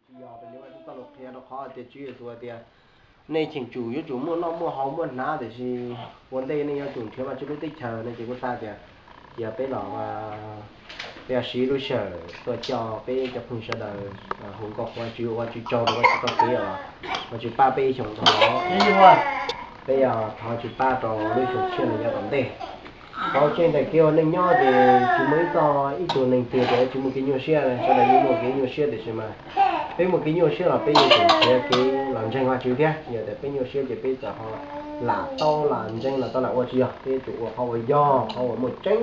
Tsis yog, peb yuav Vajtswv txoj lus qhia rau qhov tias Tswv Yexus tias nej cheem tsum yuav tsum muaj noj muaj haus muaj hnav, tiam sis ua ntej nej yuav tsum nrhiav Vajtswv lub teb chaws no. Ces kuv xav tias cia peb los, peb yuav siv lub sij hawm tuaj coj peb cov phooj ywg sawv daws hu nkauj qhuas Vajtswv, ua Vajtswv tsaug rau Vajtswv txoj kev os, Vajtswv pab peb ib xyoos ntau los. Peb yuav thov Vajtswv pab rau lub xyoo tshiab no yav tom ntej. Thaum tseem ntawm kev ua neej nyob ces tsis muaj ib txoj ib tug neeg twg tias tsis muaj kev nyuaj siab, sawv daws yeej muaj kev nyuaj siab, tiam sis mas peb muaj kev nyuaj siab los peb yuav tsum nrhiav kev los ntseeg Vajtswv thiab. Yog tias peb nyuaj siab ces peb txawm ho lam tau lam ntseeg los tau lam ua tsis yog, peb yuav tsum ua qhov uas yog qhov uas muaj tseeb,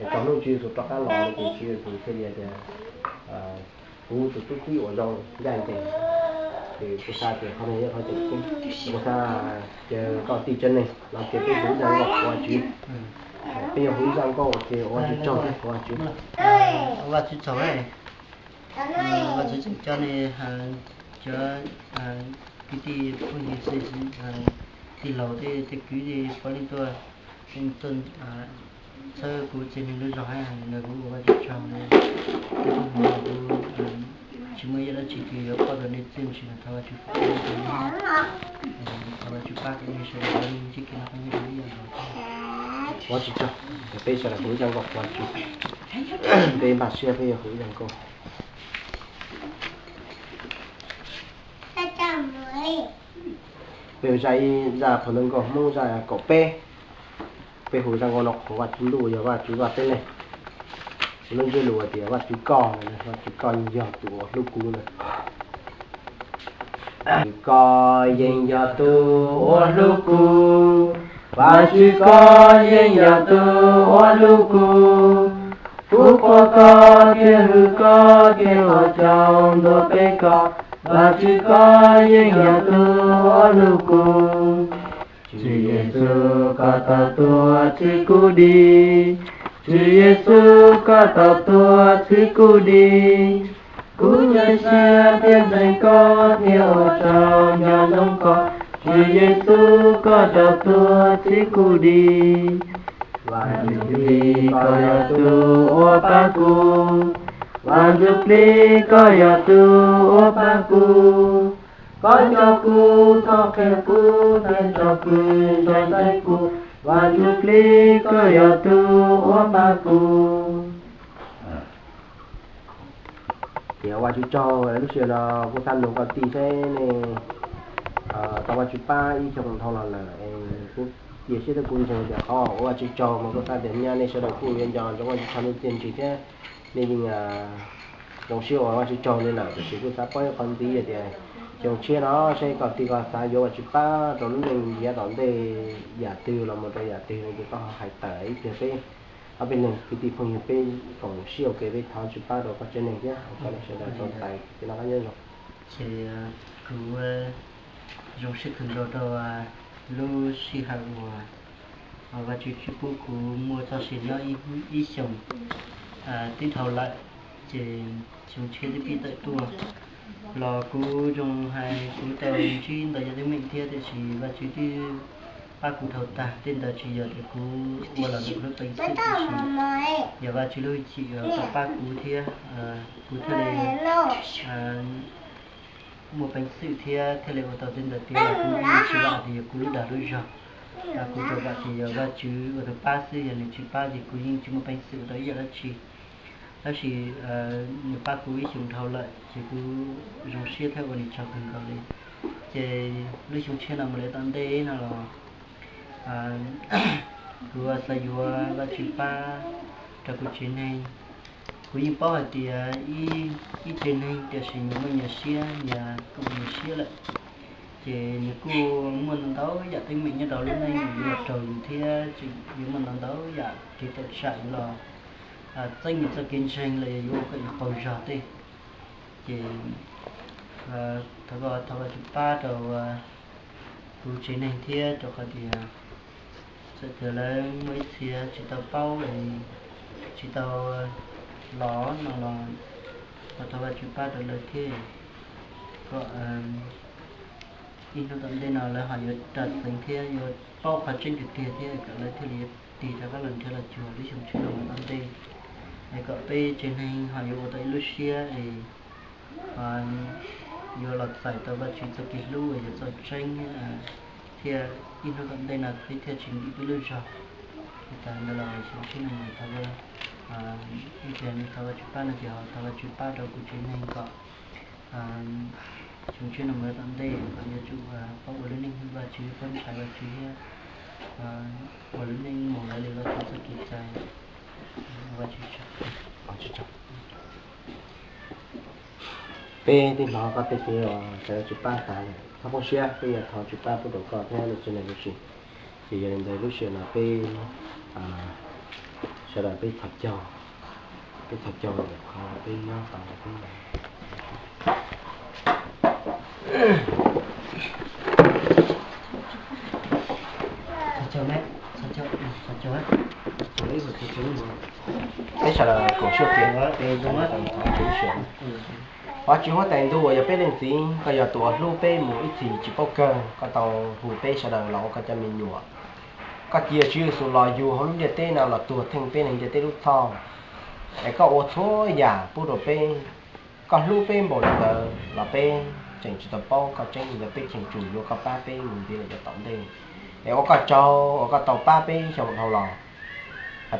es txog hnub Tswv Yexus rov qab los no ces Tswv Yexus thiaj li tias kuv tus tub txib uas zoo ncaj ncees. Ces kuv xav tias qhov no yog qhov tseem ceeb, kuv xav caw koj tij tsev neeg los ces peb hu ib zaj nkauj qhuas Vajtswv. Peb yuav hu ib zaj nkauj ces ua Vajtswv tsaug thiab qhuas Vajtswv. Ua Vajtswv tsaug, Vajtswv tseem coj nej cov kwv tij phooj ywg, tij laug tej kwv tij puav leej tuaj, tuaj txhawb kuv tsev neeg lub zog hab, kuv ua Vajtswv tsaug. Kuv tsis muaj ib yam dab tsi twg yuav pauj tau nej txiaj ntsig no, thov Vajtswv foom koob hmoov rau nej, thov Vajtswv pab kom nej sawv daws ua neej ntsib kev noj qab nyob zoo ib yam nkaus. Ua Vajtswv tsaug, peb sawv daws hu ib zaj nkauj qhuas Vajtswv. Peb npaj siab peb yuav hu ib zaj nkauj. Peb hu zaj, ib zaj phau ntawv nkauj Hmoob zaj kaum peb. Peb hu zaj nkauj no qhuas Vajtswv ntuj, yog Vajtswv Vaj Peb Leeg. Lub ntsiab lus tias Vajtswv koj, Vajtswv koj yeej yog tus uas hlub kuv na. Vajtswv koj yeej yog tus uas hlub kuv, Vajtswv koj yeej yog tus uas hlub kuv. Kuv qhuas koj thiab hwm koj thiab ua tsaug ntuas peb koj, Vajtswv koj yeej yog tus uas hlub kuv. Tswv Yexus koj tau tuag txhiv kuv dim, Tswv Yexus koj tau tuag txhiv kuv dim. Kuv cia siab thiab ntseeg koj thiab ua tsaug nco ntsoov koj, Tswv Yexus koj tau tuag txhiv kuv dim. Vaj Ntsuj Plig koj yog tus uas pab kuv, Vaj Ntsuj Plig koj yog tus uas pab kuv. Koj coj kuv thov qhia kuv thiab tso pwg ntshai ntxeev kuv, Vaj Ntsuj Plig koj yog tus uas pab kuv. Tias Vajtswv tsaug, lub sij hawm no kuv xav nug koj tij seb nej tau Vajtswv pab ib xyoos dhau los lawm es kuv cia siab thiab kuv ntseeg tias qhov ua Vajtswv tsaug mas kuv xav tias nyaj nej sawv daws kuj yuav nco ntsoov Vajtswv tsaug nej txiaj ntsig thiab nej yeej zoo siab ua Vajtswv tsaug li lawm, tiam sis kuv xav paub ib qho ntxiv tias xyoo tshiab no seb koj tij koj xav yuav Vajtswv pab rau lub neej yav tom ntej yam twg los mus rau yam twg no ces koj ho hais tawm ib pliag peb ob peb leeg kwv tij phooj ywg peb koom sij ua ke peb thov Vajtswv pab rau koj tsev neeg thiab koj sawv daws tau tais kev noj qab nyob zoo. Ces kuv zoo siab kawg nkaus rau lub sij hawm uas Vajtswv tseem pub kuv muaj txoj sia nyob ib xyoos tib dhau lawm, ces xyoo tshiab twb pib tawm tuaj los kuv zoo hais kuv tau ntsib ntau yam teeb meem thiab, tiam sis Vajtswv twb pab kuv dhau tag. Tej ntawd tsis yog tias kuv ua los ntawm kuv lub peev xwm, tiam sis yog Vajtswv lub hwj chim uas tau pab kuv thiab kuv thiaj li muaj peev xwm thiab thiaj li ua tau tej ntawd tiav los kuv yeej tsis lam tias yog kuv lub dag lub zog. Kuv tsuas vam tias yog Vajtswv ua tus pab xwb, yog nws tsis pab ces kuv yeej tsis muaj peev xwm ua tau ib yam dab tsi. Tab sis nws pab kuv ib xyoos dhau lawm ces kuv zoo siab thiab ua nws tsaug kawg nkaus li. Ces lub xyoo tshiab no mus lawm tom ntej no los kuv xav yuav Vajtswv pab rau kuv tsev neeg. Kuv yeej paub hais tias ib tsev neeg tiam sis nyias muaj nyias siab, nyias koom nyias siab lawm, ces nyias kuj muaj ntau ntau yam teeb meem nyob rau lub neej yuav los raug yus thiab tseem yuav muaj ntau ntau yam kev tawm tsam yuav los txeeb nyias txoj kev ntseeg los yog yuav ua kom yus qaug zog tej. Ces thov Vajtswv pab rau kuv tsev neeg thiab, rau qhov tias txawm tias lawv muaj ib txhia tsis tau paub, tsis tau los no los thov Vajtswv pab rau lawv thiab, kom ib hnub tom ntej no lawv ho yuav ras xeev thiab yuav paub qhov tseeb tiag tiag thiab kom lawv thiaj li yuav tig rov qab los nrhiav los cuag lub xyoo tshiab no mus tom ntej, es kom peb tsev neeg ho yuav ua tau ib lub siab es yuav los txais tau Vajtswv txoj kev hlub uas yog txoj tseeb thiab ib hnub tom ntej no peb thiaj tsis nkim peb lub zog. Li tas ntawd los xyoo tshiab no thov, ib tias nws thov Vajtswv pab no ces ho thov Vajtswv pab rau kuv tsev neeg kom xyoo tshiab no mus tom ntej kom yuav tsum paub ua lub neej hlub Vajtswv, paub ntshai Vajtswv thiab ua lub neej mus raws li Vajtswv txoj kev cai. Vajtswv tsaug. Peb twb hnov koj tej kev uas thov Vajtswv pab tas lawm, txhob poob siab, peb yuav thov Vajtswv pab pub rau koj thiab nej tsev neeg lub sij. Ces yog li ntawd lub sij hawm no peb sawv daws peb thov caug, peb thov caug qhov peb nyob tau peb Peb sawv daws koom siab, Vajtswv huab tais ntuj uas yog peb leej txiv, koj yog tus uas hlub peb mus ib txhis tsis paub kawg, koj tau hu peb sawv daws los ua koj cov me nyuam. Koj cia Tswv Yexus los yug hauv lub ntiaj teb no los tuag theej peb neeg ntiaj teb lub txhoj, es koj ua txhua yam pub rau peb. Koj hlub peb npaum li ntawd los peb tseem tsis tau paub koj tseeb li ntawd, peb cheem tsum yuav koj pab peb mus ntev lawm yav tom ntej. Es ua koj tsaug uas koj tau pab peb xyoo dhau los,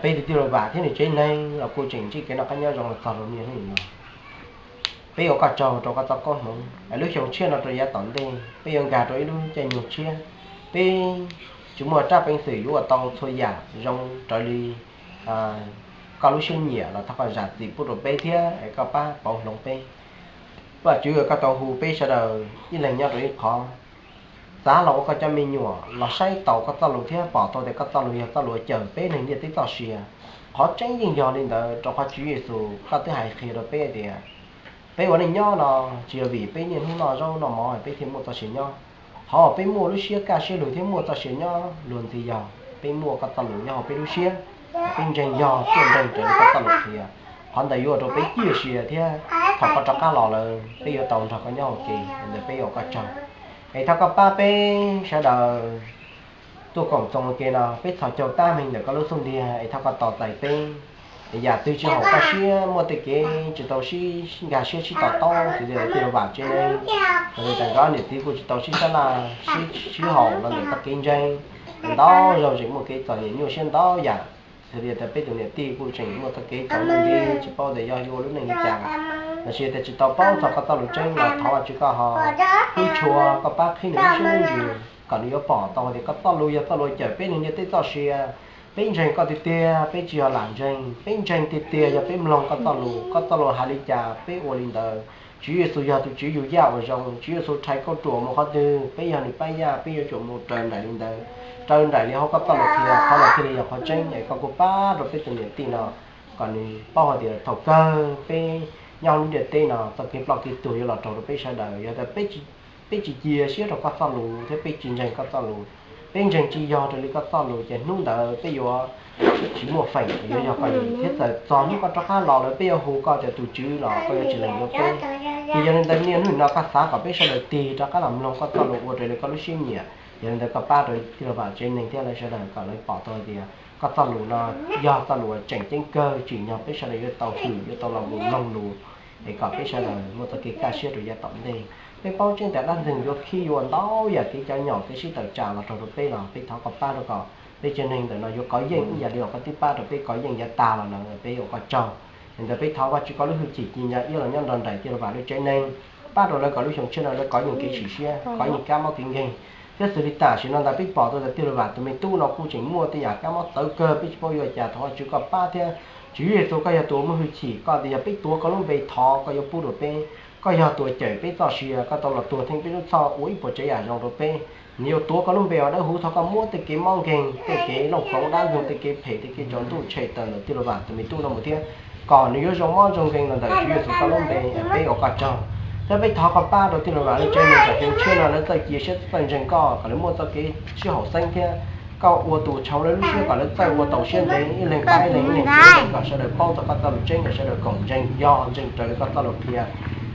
peb tus tij laug Vam thiab nws tsev neeg los kuj tseem ntsib kev noj qab nyob zoo los txog rau niaj hnub no. Peb ua koj tsaug rau koj txoj koob hmoov, es lub xyoo tshiab no rau yav tom ntej peb yuav nkag rau ib lub caij nyoog tshiab. Peb tsis muaj rab peev xwm yuav ua tau txhua yam zoo raws li koj lub siab nyiam los thov koj zam txim pub rau peb thiab es koj pab pauv hloov peb. Vajtswv, koj tau hu peb sawv daws ib leeg nyob rau ib qhov, xav los ua koj cov me nyuam los saib taus koj txoj lus thiab pom tau tias koj txoj lus yog txoj lus uas cawm peb neeg ntiaj teb txoj sia. Qhov tseeb yeej yog li ntawd, rau qhov Tswv Yexus koj twb hais qhia rau peb tias peb ua neej nyob no tsis yog vim peb niaj hnub noj zaub noj mov peb thiaj muaj txoj sia nyob. Qhov uas peb muaj lub siab kaj siab lug thiab muaj txoj sia nyob luag ntxhi yog peb muaj koj txoj lus nyob hauv peb lub siab, peb ntseeg yog tuaj ntseeg raws li koj txoj lus qhia. Qhov ntawd yuav ua rau peb ciaj sia thiab thaum koj rov qab los lawm peb yuav tau nrog koj nyob ua ke. Ntawd peb ua koj tsaug, es thov koj pab peb sawv daws tuaj koom txoos ua ke no, peb txhos caug tab meeg ntawm koj lub xub ntiag, es thov koj tos txais peb. Yam twg tsis haum koj siab, muaj tej kev tsis tau sib nkag siab sib to taub, xws li tij laug Vam tsev neeg, xws li tas nkawd niam txiv kuj tsis tau sib sab laj sib haum los ntawm koj kev ntseeg, ntau zaug tseem muaj kev txom nyem nyuaj siab ntau yam. Xws li tias peb tus niam tij kuj tseem muaj txoj kev txom nyem ntxiv tsis paub tias yog yuav ua lub neej li cas, los sis tias tsis tau paub txog koj txoj lus tseeb los thov Vajtswv koj ho hlub tshua, koj pab qhib nws lub siab lub ntsws kom nws yuav pom tau tias koj txoj lus yog txoj lus cawm peb neeg ntiaj teb txoj sia. Peb ntseeg koj tiag tiag, peb tsis yog lam ntseeg, peb ntseeg tiag tiag yog peb mloog koj txoj lus, koj txoj lus hais li cas peb ua li ntawd. Tswv Yexus yog tus Tswv yug yaj ua zoo, Tswv Yexus rhais kauj ruam mus qhov twg peb yog nws pab yaj, peb yuav tsum mus raws nraim li ntawd, raws nraim li hauv koj txoj lus qhia, qhov no thiaj li yog qhov tseeb. Es koj kuj pab rau peb tus niam tij no kom nws paub hais tias thaum kawg peb nyob lub ntiaj teb no txoj kev ploj kev tuag yuav los raug rau peb sawv daws. Yog tias peb tsis cia siab rau koj txoj lus thiab peb tsis ntseeg koj txoj lus, peb ntseeg tsis yog raws li koj txoj lus ces hnub ntawd peb yuav tsis muaj feem yuav yog koj li. Thiab txawm txog hnub koj rov qab los lawm peb yuav hu koj tias tus Tswv los koj yuav tsis lees yuav peb. Ces yog li ntawd niaj hnub no koj xav kom peb sawv daws tig rov qab los mloog koj txoj lus ua raws li koj lub siab nyiam. Yog li ntawd koj pab rau tij laug Vam tsev neeg thiab lawv sawv daws kom lawv pom tau tias koj txoj lus no yog txoj lus uas tseem ceeb kawg, tsim nyog peb sawv daws yuav tau hwm yuav tau los mus mloog lus, es kom peb sawv daws muaj txoj kev kaj siab rau yav tom ntej. Peb paub tseeb tias dab ntxwg yuav khib yuav ua ntau yam kev cov nyom kev sib tawm tsam los raug rau peb los peb thov koj pab rau kom peb tsev neeg ntawm no yuav kov yeej ib yam li uas koj twb pab rau peb kov yeej yav tas los no, peb ua koj tsaug. Li ntawd peb thov Vajtswv koj lub hwj chim ci ntsa iab los nyob nrog nraim tij laug Vam lub tsev neeg, pab rau lawv kom lub xyoo tshiab no lawv kov yeej kev sim siab, kov yeej kab mob kev nkeeg. Thiab xws li tam sim no ntawd peb pom tau tias tij laug Vam tus me tub no kuj tseem muaj tej yam kab mob tawv kawg, peb tsis paub yuav cas, thov Vajtswv koj pab thiab. Tswv Yexus koj yog tus uas muaj hwj chim, koj tias yog peb tuav koj lub npe thov koj yuav pub rau peb. Koj yog tus uas cawm peb txoj sia, koj tau los tuag theej peb lub txhoj ua ib puas tsav yam zoo rau peb. Nws yuav tuav koj lub npe uas dawb huv, thov koj muab tej kev mob nkeeg, tej kev looj floov dab ntxwg, tej kev phem, tej kev tsaus ntuj tshem tawm ntawm tij laug Vam tus me tub no mus thiab, kom nws yuav zoo mob zoo nkeeg los ntawm Tswv Yexus koj lub npe. Peb ua koj tsaug thiab peb thov koj pab rau tij laug Vam lub tsev neeg kom xyoo tshiab no lawv txawj cia siab txawj ntseeg koj, kom lawv muaj txoj kev sib haum xeeb thiab koj ua tus tshau lawv lub siab kom lawv txawj ua taus siab ntev ib leeg pab ib leeg, kom sawv daws paub txog koj txoj lus tseeb, kom sawv daws koom ntseeg yog ntseeg raws li koj txoj lus qhia,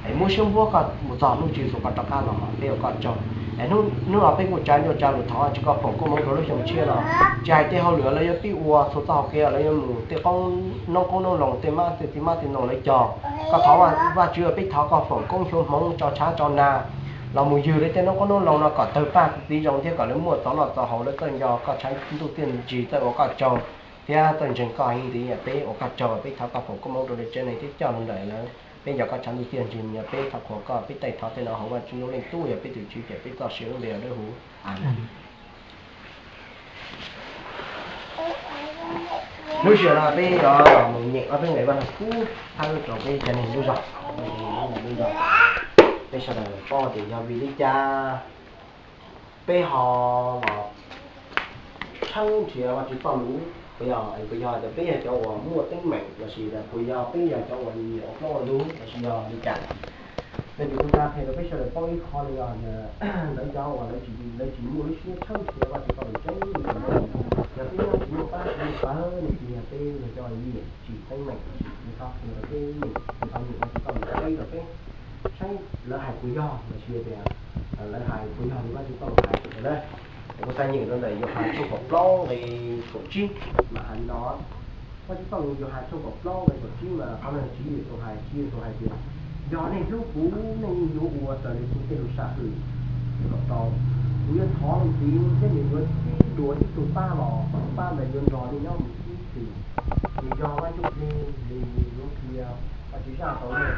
es muab siab npuab koj mus txog hnub Tswv Yexus koj rov qab los. Peb ua koj tsaug. Hnub no peb kuj tsa ncauj tsa lus thov Vajtswv koj foom koob hmoov rau lub xyoo tshiab no. Tsis hais tej hauj lwm lawv yuav pib ua txhua txoj hauv kev, lawv yuav mus tej qoob, noob qoob noob loo, tej mab tej txiv mab tej noog lawv cog. Koj thov Vajtswv, peb thov koj foom koob xyuav hmoov tso tshav tso nag los mus ywg lawv tej noob qoob noob loo no kom tawg paj txiv zoo thiab kom lawv muaj txoj noj txoj haus, lawv txawj nco koj tshav ntuj tiaj ntsig, txawj ua koj tsaug thiab txawj ntseeg koj heev li. Peb ua koj tsaug, peb thov koj foom koob hmoov rau lawv tsev neeg thiab coj lawv ntawm lawv. Peb nco koj tshav ntuj tiaj ntsig, yog peb thov qhuas koj, peb tej thov tej no hauv Vajtswv lub Leej Tub, yog peb tus Tswv, ces peb txoj sia lub npe dawb huv. Amees. Lub sij hawm no peb yuav mus nyeem ob peb nqe Vaj Lug Kub thawb rau peb cov neeg lub zog. Peb sawv daws paub tias yog vim li cas peb ho los tshawb nrhiav Vajtswv txoj lus, puas yog, puas yog tias peb yog cov uas muaj teeb meem lossis puas yog peb yog cov uas nyiam ua plaub ua ntug lossis yog li cas? Leej Txiv Huab Tab qhia rau peb sawv daws paub ib qho no yog tias lawv cov uas lawv tsis, lawv tsis muaj lub siab tshawb nrhiav Vajtswv txoj lus tseeb li cas, yog peb nyob tsis muaj pab tsis muaj pawg ne, ces yog peb yog cov uas nyiam tsim teeb meem lossis tsis tau qhia rau peb nyiam, tsis tau nyiam Vajtswv txoj lus tseeb rau peb. Saib lawv hais puas yog lossis tias lawv hais puas yog li Vajtswv txoj lus hais na. Kuv xav nyeem rau ntawm Yauhas tshooj kaum plaub nqe kaum tsib mas hais li no. Vajtswv txoj lus Yauhas tshooj kaum plaub nqe kaum tsib mas qhov no Tswv Yexus hais, Tswv Yexus hais tias, yog nej hlub kuv, nej yeej yuav ua raws li kuv tej lus sam hwm kom tau. Kuv yuav thov Leej Txiv thiab nws yuav txib dua ib tug pab los, tus pab ntawd yuav nrog nej nyob mus ib txhis. Nws yog Vaj Ntsuj Plig, nws yuav qhia Vajtswv zaj rau nej,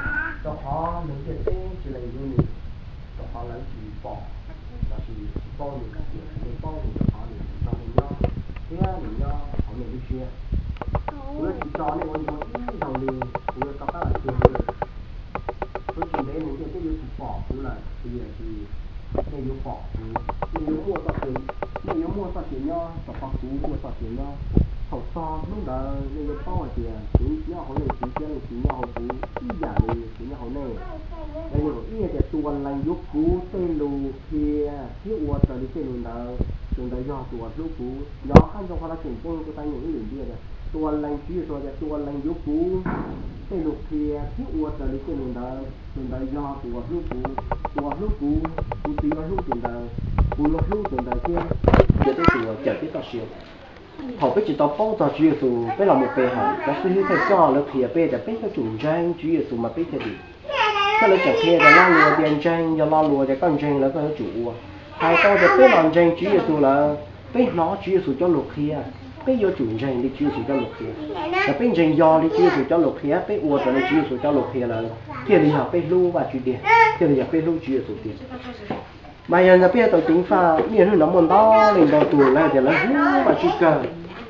rau qhov neeg ntiaj teb tsis lees yuav nws, rau qhov lawv tsis pom lossis tsis paub nws, tiam sis nej paub nws rau qhov nws nrog nej nyob thiab nws nyob hauv nej lub siab. Kuv yuav tsis tso nej ua ntsuag ib zaug li, kuv yuav rov qab los cuag nej. Yuav tsis ntev neeg ntiaj teb yuav tsis pom kuv lawm, tiam sis nej yuav pom kuv, nej yuav muaj txoj sia, nej yuav muaj txoj sia nyob rau qhov kuv muaj txoj sia nyob. Thaum txog hnub ntawd nej yuav paub hais tias kuv nyob hauv Leej Txiv thiab Leej Txiv nyob hauv kuv ib yam li kuv nyob hauv nej. Nqe nees nkaum ib tias, tus uas lees yuav kuv tej lus qhia thiab ua raws li tej lus ntawd, tus ntawd yog tus uas hlub kuv. Yog qab ntoo qhov no tseem ceeb, kuv xav nyeem ib lwm ntxiv tias, tus uas lees, Tswv Yexus tias, tus uas lees yuav kuv tej lus qhia thiab ua raws li tej lus ntawd, tus ntawd yog tus uas hlub kuv. Tus uas hlub kuv, kuv Txiv yuav hlub tus ntawd, kuv yuav hlub tus ntawd thiab. Ces peb tus uas cawm peb txoj sia. Thaum peb tsis tau paub txog Tswv Yexus, peb los mus pe hawm, cov xib hwb thawj coj lawv qhia peb tias peb yuav tsum ntseeg Tswv Yexus mas peb thiaj dim. Thiab lawv tseem qhia tias lo lus tias ntseeg yog lo lus tias koj ntseeg lawm koj yuav tsum ua. Hais tau tias peb los ntseeg Tswv Yexus lawm, peb hnov Tswv Yexus cov lus qhia, peb yuav tsum ntseeg li Tswv Yexus cov lus qhia. Yog peb ntseeg yog li Tswv Yexus cov lus qhia, peb ua raws li Tswv Yexus cov lus qhia lawm, thiaj li yog peb hlub Vajtswv tiag, thiaj li yog peb hlub Tswv Yexus tiag. Mas yog ntawd peb yuav tau ceev faj, niaj hnub no muaj ntau leej ntau tus lawv hais tias lawv hlub Vajtswv kawg,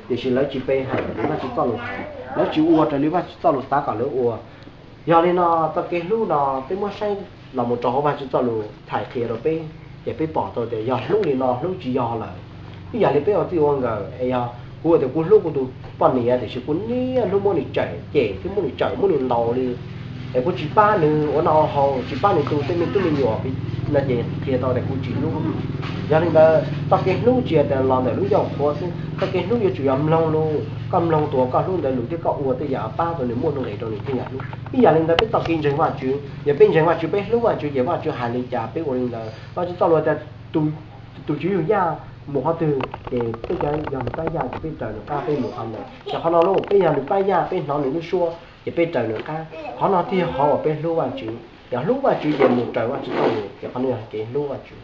tiam sis lawv tsis pe hawm raws li Vajtswv txoj lus hais, lawv tsis ua raws li Vajtswv txoj lus xav kom lawv ua. Yog li no, txoj kev hlub no peb muab saib los mus rau hauv Vajtswv txoj lus txhais qhia rau peb, ces peb pom tau tias yog hlub li no hlub tsis yog lawm. Ib yam li peb ua txij ua nkawm es yog kuv tias kuv hlub kuv tus poj niam tiam sis kuv niaj hnub muab nws tsawm cem thiab muab nws tsawm muab nws ntaus li, es kuv tsis pab nws ua noj ua haus, tsis pab nws tu tej me tub me nyuam no ces qhia tau tias kuv tsis hlub. Yog li ntawd txoj kev hlub tsis yog tias los ntawm lub ncauj qhuav xwb, txoj kev hlub yuav tsum yog mloog lus, koj mloog tus uas koj hlub ntawd lus thiab koj ua tej yam pab rau nws muaj nuj nqis rau nws thiaj yog hlub. Ib yam li ntawd peb txoj kev ntseeg Vajtswv, yog peb ntseeg Vajtswv peb hlub Vajtswv ces Vajtswv hais li cas peb ua li ntawd. Vajtswv txoj lus tias tus, tus tswv yug yaj mus qhov twg ces peb cov yog nws pab yaj ces peb raws nws qab peb mus qhov ntawd. Ces qhov no los peb yog nws pab yaj peb hnov nws lub suab ces peb raws nws qab. Qhov no thiaj yog qhov uas peb hlub Vajtswv. Yog hlub Vajtswv ces mus raws Vajtswv txoj lus ces qhov no yog kev hlub Vajtswv.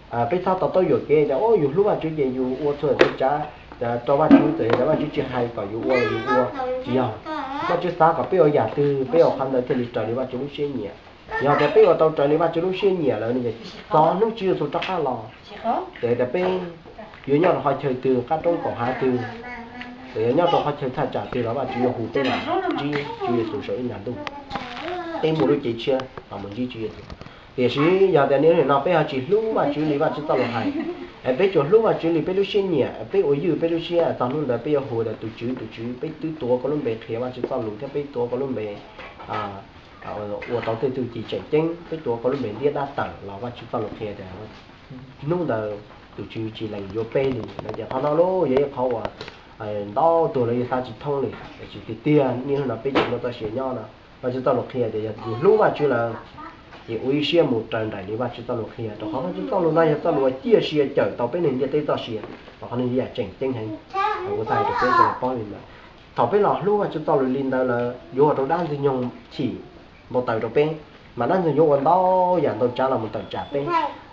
Peb txhob to taub yuam kev tias yus hlub Vajtswv ces yus ua txhua txhua tsav rau Vajtswv, txawm yog Vajtswv tsis hais kom yus ua los yus ua. Tsis yog, Vajtswv xav kom peb ua yam twg peb ua qhov ntawd thiaj li raws li Vajtswv lub siab nyiam. Yog tias peb ua tau raws li Vajtswv lub siab nyiam lawm no ces txog hnub Tswv Yexus rov qab los, txawm tias peb yuav nyob rau qhov chaw twg, qab roob qaum hav twg, txawm yuav nyob rau qhov chaw thaj tsam twg los Vajtswv yuav hu peb los ntsib Tswv Yexus saum ib nrag ntuj. Peb muaj lub cev tshiab los mus ntsib Tswv Yexus. Tiam sis yog tias niaj hnub no peb ho tsis hlub Vajtswv li Vajtswv txoj lus hais, es peb tsuas hlub Vajtswv li peb lub siab nyiam, peb ua ywj peb lub siab, txog hnub ntawd peb yuav hu tias tus Tswv, tus Tswv, peb twb tuav koj lub npe qhia Vajtswv txoj lus thiab peb tuav koj lub npe ua tau tej txuj ci tseem ceeb, peb tuav koj lub npe ntiab dab tawm los Vajtswv txoj lus qhia tias hnub ntawd tus Tswv tsis lees yuav peb li no ces qhov no los yog ib qhov uas ntau tug lawv yuav xav tsis thoob li. Tiam sis tiag tiag niaj hnub no peb tseem muaj txoj sia nyob no, Vajtswv txoj lus qhia tias yog tus hlub Vajtswv lawm ces ua ib siab mus raws nraim li Vajtswv txoj lus qhia, rau qhov Vajtswv txoj lus no yog txoj lus uas ciaj sia cawm tau peb neeg ntiaj teb txoj sia, rau qhov nws yog yam tseem ceeb heev. Kuv txhais rau peb sawv daws paub li ntawd. Thaum peb los hlub Vajtswv txoj lus li ntawd lawm yuav ua rau dab ntxwg nyoog chim npau taws rau peb, mas dab ntxwg nyoog yuav ua ntau yam ntau tsav los mus tawm tsam peb.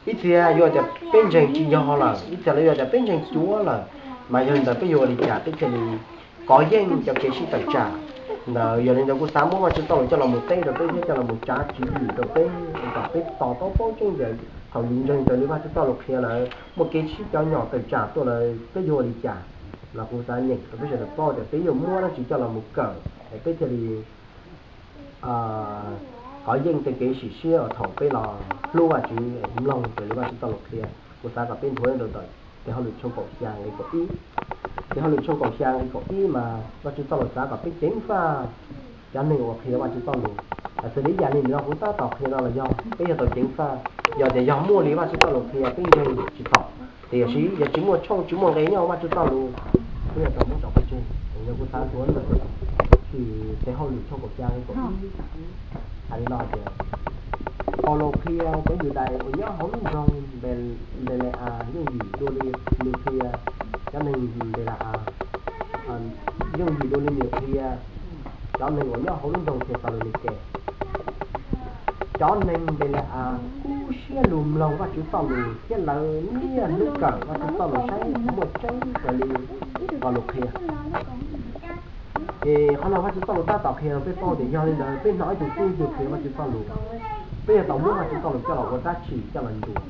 Ib txhia yuav tias peb ntseeg tsis yog lawm, ib txhia los yuav tias peb ntseeg cuav lawm, mas yog li ntawd peb yuav ua li cas peb thiaj li kov yeej cov kev sib tawm tsam ntawd? Yog li ntawd kuv xav muab Vajtswv txoj lus coj los mus teb rau peb thiab coj los mus tsav tswv yim rau peb, kom peb to taub paub tseeb tias thaum yus ntseeg raws li Vajtswv txoj lus qhia lawm muaj kev sib cov nyom tawm tsam tuaj lawm peb yuav ua li cas. Los kuv xav nyeem rau peb sawv daws paub tias peb yuav muab dab tsi coj los mus kawm es peb thiaj li kov yeej tej kev sim siab uas thaum peb los hlub Vajtswv, mloog raws li Vajtswv txoj lus qhia. Kuv xav kom peb nthuav rau ntawm Tes Hauj Lwm tshooj kaum xya nqe kaum ib. Tes Hauj Lwm tshooj kaum xya nqe kaum ib mas Vajtswv txoj lus xav kom peb ceev faj cov neeg uas qhia Vajtswv txoj lus. Xws li ib yam li no kuv tab tom qhia no los yog peb yuav tau ceev faj. Yog tias yog muaj li Vajtswv txoj lus qhia peb ntseeg tsis txhaum, tiam sis yog tsis muaj tshooj tsis muaj nqe nyob Vajtswv txoj lus, peb yuav tau muab tso pov tseg. Yog kuv xav nthuav ntawm Tes Hauj Lwm tshooj kaum xya nqe kaum ib, hais li no tias, Paulus qhia cov Yudais uas nyob hauv lub nroog Npele-as yooj yim dua li nws qhia cov neeg Npele-as, yooj yim dua li nws qhia cov neeg uas nyob hauv lub nroog Thexalaunikes. Cov neeg Npele-as kub siab lug mloog Vajtswv txoj lus thiab lawv niaj hnub kawm Vajtswv txoj lus saib muaj tseeb raws li Paulus qhia. Ces qhov no Vajtswv txoj lus tab tom qhia rau peb paub tias yog li ntawd peb hnov ib tug tub ntsuag qhia Vajtswv txoj lus, peb yuav tau muab Vajtswv txoj lus coj los ua dab tsi coj los ntsuas?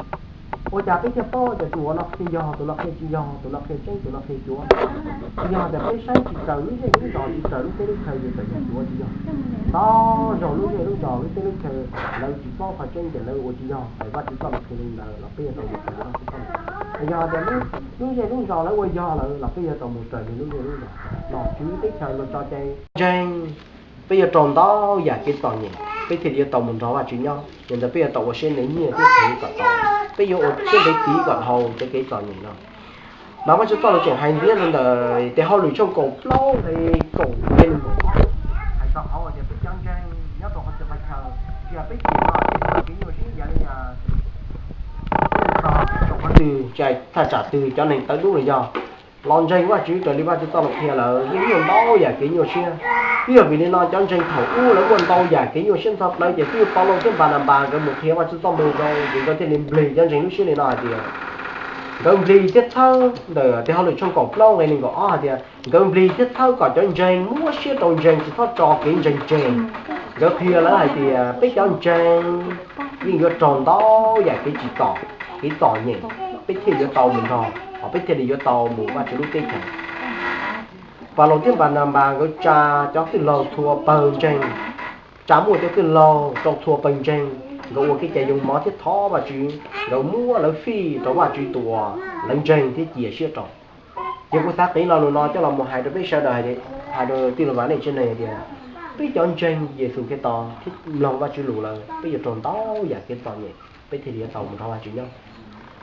Ua cas peb thiaj paub tias tus uas no qhia yog, tus no qhia tsis yog, tus no qhia tseeb, tus no qhia cuav? Tsis yog tias peb saib tsis raws lub zej lub zos, tsis raws lub teb lub chaw ces txawm yog cuav, tsis yog. Tau zaum lub zej lub zos, lub teb lub chaw lawv tsis paub qhov tseeb ces lawv ua tsis yog, es Vajtswv txoj lus qhia li ntawd los peb yuav tau mus raws li Vajtswv txoj lus. Yog tias lub zej lub zos lawv ua yog lawm los peb yuav tau mus raws li lub zej lub zos. Nom tswv teb chaws luag tso cai ntseeg, peb yuav raug ntau yam kev txom nyem, peb thiaj li yuav tau mus nrog Vajtswv nyob. Yog ntawd peb yuav tau ua siab ntev nyiaj thiab thev kom tau, peb yuav ua siab ntev tiv kom dhau cov kev txom nyem no. Mas Vajtswv txoj lus tseem hais ntxiv rau ntawm Tes Hauj Lwm tshooj kaum plaub nqe kaum nqe nees nkaum ob, hais txog qhov uas tias peb cov ntseeg nyob rau qhov twg qhov chaw, tsis yog peb chim no ces txoj kev nyuaj siab yam li txog rau qhov twg, thaj tsam twg, cov neeg tawv dub los yog los ntseeg Vajtswv raws li Vajtswv txoj lus qhia lawm yeej muaj ntau yam kev nyuaj siab. Twb yog vim li no cov ntseeg thaum ub lawv muaj ntau yam kev nyuaj siab ntxhov plawv ces twb yog Paulus thiab Npananpas nkawd mus qhia Vajtswv txoj moo zoo ces nkawd thiaj li nplig cov ntseeg lub siab li no hais tias, nkawd nplig thiab txhawb, ntawm Tes Hauj Lwm tshooj kaum plaub nqe nees nkaum ob hais tias nkawd nplig thiab txhawb kom cov ntseeg muab siab rau ntseeg tsis txhob tso kev ntseeg tseg. Nkawd qhia lawv hais tias peb cov ntseeg yeej yuav raug ntau yam kev tsim txom, kev txom nyem, peb thiaj yuav tau mus nrog, hos peb thiaj li yuav tau mus Vajtswv lub teb chaws. Paulus thiab Npananpas nkawd tsa cov txwj laug txhua pawg ntseeg, tsa muaj cov txwj laug rau txhua pawg ntseeg, nkawd ua kev cai yoo mov thiab thov Vajtswv, nkawd muab lawv fij rau Vajtswv tus uas lawv ntseeg thiab cia siab rau. Ces kuv xav qiv lo lus no coj los mus hais rau peb sawv daws, hais rau tij laug Vam Dej tsev neeg hais tias, peb cov ntseeg Yexus Khetos thiab mloog Vajtswv lus lawm peb yuav raug ntau yam kev txom nyem, peb thiaj li yuav tau mus nrog Vajtswv nyob.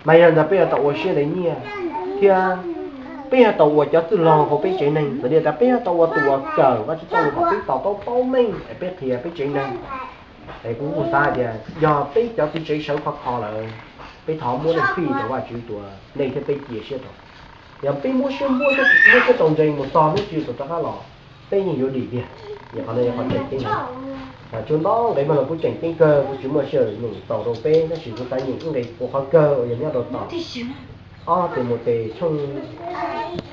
Mas yog ntawd peb yuav tau ua siab ntev nyiaj, thiab peb yuav tau ua cov txwj laug hauv peb tsev neeg, txawm li tas peb yuav tau ua tus uas kawm Vajtswv txoj lus kom peb to taub paub meej es peb qhia peb tsev neeg. Es kuv kuj xav hais tias yog peb cov txiv tsev sawv khov kho lawm, peb thov muab nej fij rau Vajtswv tus uas nej thiab peb cia siab rau. Yog peb muab siab, muab siab rau ntseeg mus txog hnub Tswv Yexus rov qab los, peb yeej yuav dim tiag. Yog qhov no yog qhov tseem ceeb heev. Tshuav ntau nqe mas los kuj tseem ceeb kawg, kuv tsis muaj sij hawm nyeem txaus rau peb, tab sis kuv xav nyeem ib nqe ua qhov kawg uas yog nyob rau tom ob Timautes tshooj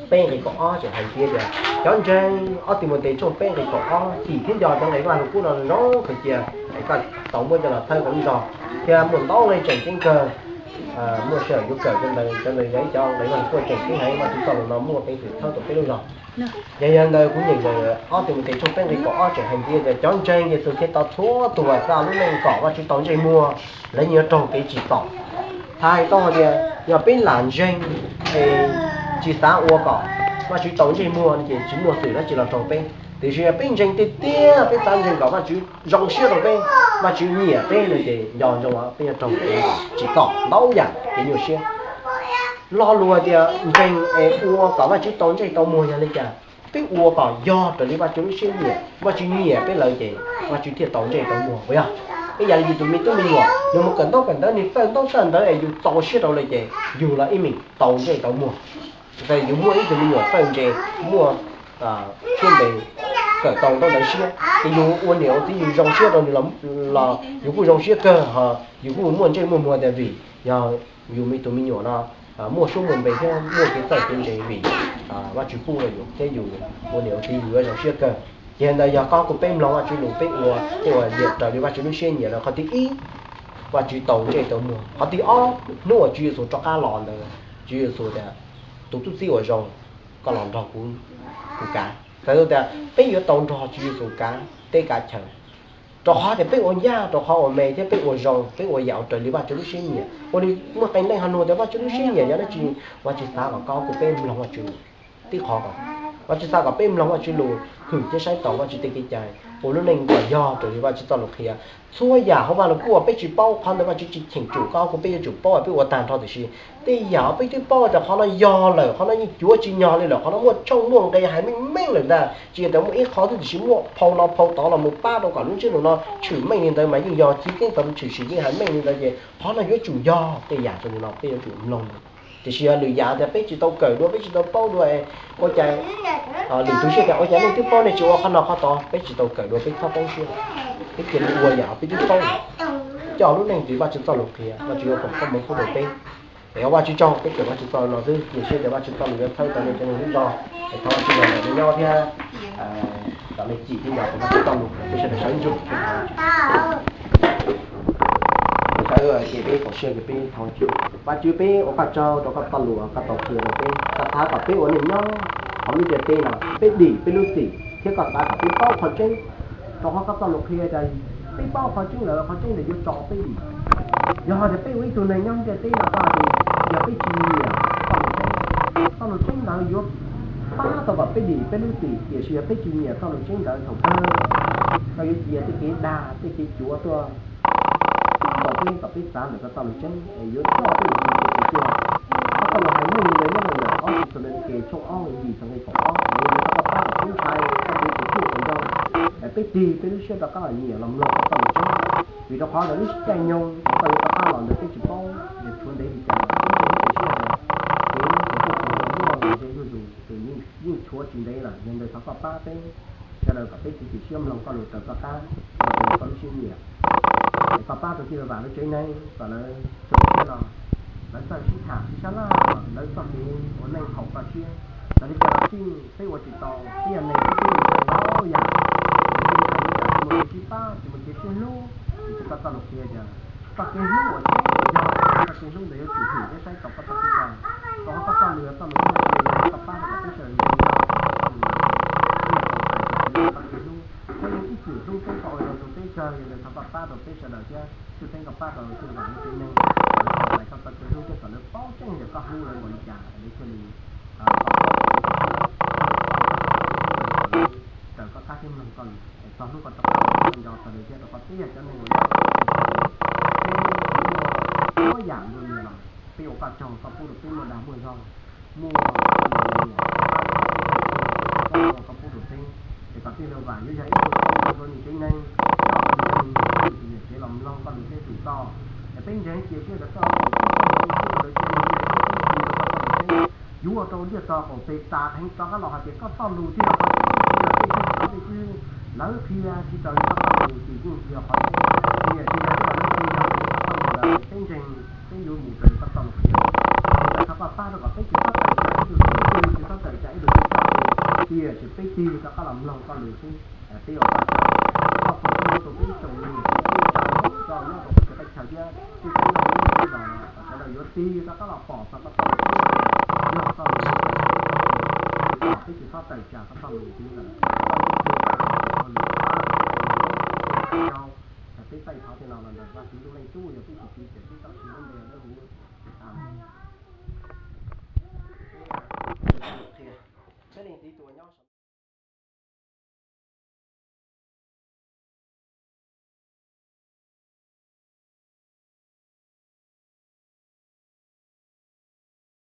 peb nqe kaum ob tseem hais tias, cov ntseeg, ob Timautes tshooj peb nqe kaum ob, chim thiab nco cov nqe Vaj Lug Kub no zoo kawg cia, es koj tau muab coj los txhawb kom ib zog, thiab muaj ntau nqe tseem ceeb kawg. Muaj sij hawm yuav kawm cov ntawd, cov ntawd yog ib cov nqe Vaj Lug Kub tseem ceeb heev, Vajtswv txoj lus no muaj peev xwm txhawb tau peb lub zog. Yog, yog ntawd kuv nyeem ntawm ob Timautes tshooj peb nqe kaum ob tseem hais tias, cov ntseeg Yexus Khetos txhua tus uas xa lub neej kom Vajtswv tau ntsej muag, lawv yeej yuav raug kev tsim txom. Hais tau hais tias yog peb lam ntseeg es tsis xav ua kom Vajtswv tau ntsej muag no ces tsis muaj xwm dab tsi los raug peb. Tiam sis yog peb ntseeg tiag tiag, peb xav ntseeg kom Vajtswv zoo siab rau peb, Vajtswv nyiam peb no ces nco ntsoov peb yuav raug kev tsim txom ntau yam kev nyuaj siab. Lo lus tias ntseeg es ua kom Vajtswv tau ntsej tau muag yog li cas? Peb ua kom yog raws li Vajtswv lub siab nyiam, Vajtswv nyiam peb lawm ces Vajtswv thiaj tau ntsej tau muag, puas yog? Ib yam li yus tus me tub me nyuam, yus mus kawm ntaub kawm ntawv, nws txawj ntaub txawj ntawv es yus txaus siab rau lawm ces yus los ib meem tau ntsej tau muag. Txawm yus muaj ib tug me nyuam txawj ntse, muaj siab ntev, kawm tau ntaub ntawv siab, ces yus ua niam ua txiv yus zoo siab rau nws los yus kuj zoo siab kawg, ho yus kuj muaj ntsej muaj muag tias vim yog yus me tus me nyuam no muaj suab muaj npe thiab muaj kev txawj kev ntse vim Vajtswv pub rau yus thiab yus ua niam ua txiv yus yuav zoo siab kawg. Ces ntawd yog koj kuv peb mloog Vajtswv lus, peb ua tej uas nyiam raws li Vajtswv lub siab nyiam lawm qhov thib ib, Vajtswv tau ntsej tau muag. Qhov thib ob, hnub uas Tswv Yexus rov qab los ntawd, Tswv Yexus tias, tus tub txib uas zoo, koj los nrog kuv, kuv kav. Txhais tau tias peb yuav tau nrog Tswv Yexus kav teb kav chaw, rau qhov tias peb ua ncaj, rau qhov ua me thiab peb ua zoo, peb ua yam uas raws li Vajtswv lub siab nyiam. Ua li muaj qee leej ho nug tias Vajtswv lub siab nyiam yog dab tsi? Vajtswv xav kom koj kuv peb mloog Vajtswv lus. Tib qhov ko, Vajtswv xav kom peb mloog Vajtswv lus, hwm thiab saib taus Vajtswv tej kev cai, ua lub neej kom yog raws li Vajtswv txoj lus qhia. Txhua yam hauv Vaj Lus Kub uas peb tsis paub, qhov ntawd Vajtswv tsis cheem tsum, koj kuv peb yuav tsum paub, peb ua tag nrho. Tiam sis tej yam uas peb twb paub tias qhov no yog lawm, qhov no yeej cuav tsis nyog li lawm, qhov no muaj tshooj muaj nqe hais meej meej lawm ntag, tsis yog tias muaj ib qho xwb, tiam sis muaj phau no phau tod los mus pab rau kom lub ntsiab lus no tshwm meej li ntawd, mas yeej yog chiv keeb txog tus tshwm sim yeej hais meej li ntawd, ces qhov no yuav tsum yog tej yam zoo li no peb yuav tsum mloog. Tiam sis yog lwm yam tias peb tsis tau kawm dua, peb tsis tau paub dua, ua cas lwm tus siab tias ua cas nej twb paub nej tsis ua qhov no qhov tod, peb tsis tau kawm dua peb txhob poob siab, peb cia li ua yam peb twb paub, coj lub neej raws Vajtswv txoj lus qhia, Vajtswv yuav foom koob hmoov pub rau peb. Es ua Vajtswv tsaug, peb kawm Vajtswv txoj lus no xwb, cia siab tias Vajtswv txoj lus yuav txhawb tau nej cov neeg ib zaug. Es thov Vajtswv los ntawm nej nyob thiab kom nej cim thiab nco Vajtswv txoj lus, peb sawv daws sawv ntsug. Sawv ces peb koom siab ces peb thov Vajtswv, peb ua koj tsaug rau koj txoj lus koj tau qhia rau peb, koj xav kom peb ua neej nyob hauv lub ntiaj teb no peb dim peb lub txim thiab koj xav kom peb paub qhov tseeb, rau qhov koj txoj lus qhia tias peb paub qhov tseeb lawm qhov tseeb ntawd yuav tso peb dim. Yog hais tias peb ua ib tug neeg nyob ntiaj teb no tau tias yog peb tsis nyiam txoj lus tseeb, txoj lus tseeb ntawd yuav pab tau kom peb dim peb lub txim, tiam sis yog peb tsis nyiam txoj lus tseeb ntawd thaum kawg koj yuav cia tej kev dag tej kev cuav tuaj txog peb kom peb xav ntawm koj txoj lus tseeb es yuav coj peb mus ua tus tuag. Koj txoj lus hais meej li ntawd nyob rau ntawm ob Thexalaunikes tshooj ob nqe yim txog nqe kaum ob, yog li ntawd thov koj pab kom peb ntshai koj tus tub tus ntxhais, peb tig peb lub siab rau koj los nyiam los mloog koj txoj lus tseeb. Vim rau qhov ntawm lub caij nyoog uas koj yuav rov qab los ntawd peb tsis paub, yog tshuav ntev li cas los peb tsis paub tias kev mus tuaj tus ntxhais muaj los ze zuj zus ces yeej tshuav tsis ntev lawm. Yog li ntawd thov koj pab peb sawv daws kom peb txiav txim siab mloog koj lus raws koj qab, raws li koj lub siab nyiam. Es koj pab rau tij laug Vam lub tsev neeg kom lawv txhua tus los lawv txawj sib tham sib sab laj, lawv txoj kev ua neej haum koj siab. Txawm li cas los xij peb ua tsis tau, peb yog neeg peb twb ua tau yam, tsis muaj kev sib pab tsis muaj kev sib hlub, tiam sis koj txoj lus qhia tias txoj kev hlub uas tseeb yog koj kev hlub ntawd yuav tsum hwm thiab saib taus koj txoj kev cai. Rau qhov koj txoj lus yog txoj lus muaj sia, koj pab rau kom peb sawv daws nco txoj lus, peb yuav tau hais tias peb yog koj kev hlub, peb yeej ib txwm hlub peb, koj ua zoo rau peb kawg. Yog li ntawd thov koj pab rau peb sawv daws thiab, tshwj xeeb koj pab rau tij laug Vam lub tsev neeg, kom lawv tau hais koj txoj kev hlub thiab kom lawv paub tseeb tias koj hlub lawv npaum li cas es lawv thiaj li raws koj qab thiab mloog koj lus. Es txog hnub koj rov qab los koj nco txog lawv thiab, rau qhov peb yog cov neeg uas nyob, peb muaj txhua yam nplua mias los peb ua koj tsaug, koj pub rau peb muaj dag muaj zog, muaj koj pub rau peb. Es kom tij laug Vam yuav yog ib tug txoj lus rau nws tsev neeg, kom nws tus niam tsev los mloog koj lus thiab tsum txoj. Es peb ntseeg cia siab rau koj, peb txoj lus rau lawv tsev neeg, peb tsis rau koj txoj lus tseeb, yuav ua rau ntiaj teb qaum pem tas heev rov qab los hais tias koj txoj lus thiaj yog qhov tseeb, tsis yog peb txoj lus, peb txoj lus lawv qhia tsis raws li koj txoj lus ces yeej tsis yog qhov tseeb. Tiam sis yog peb los lawv qhia yog raws li koj txoj lus lawm, peb ntseeg peb yuav mus raws li koj txoj lus qhia. Yog li ntawd thov koj pab rau kom peb tsis txhob tawm tsam ib tug tub, peb tsis txhob tawm tsam ib tug tub txoj lus, tiam sis peb tig rov qab los mloog koj lus xwb. Peb ua koj tsaug, koj foom koob hmoov rau peb tsoom niam txiv kwv tij neej tsa nyob rau peb txhua teb chaws thiab tshwj xeeb rau lub ntiaj teb no, kom sawv daws yuav tig rov qab los pom txog koj txoj lus, yog koj txoj lus, kom peb tsis txhob tawm tsam koj txoj lus li lawm. Koj ua tsaug, peb thaij thov tej no los ntawm Vajtswv lub npe tub, yog peb tus Txiv, peb txoj sia lub npe dawb huv. Amees.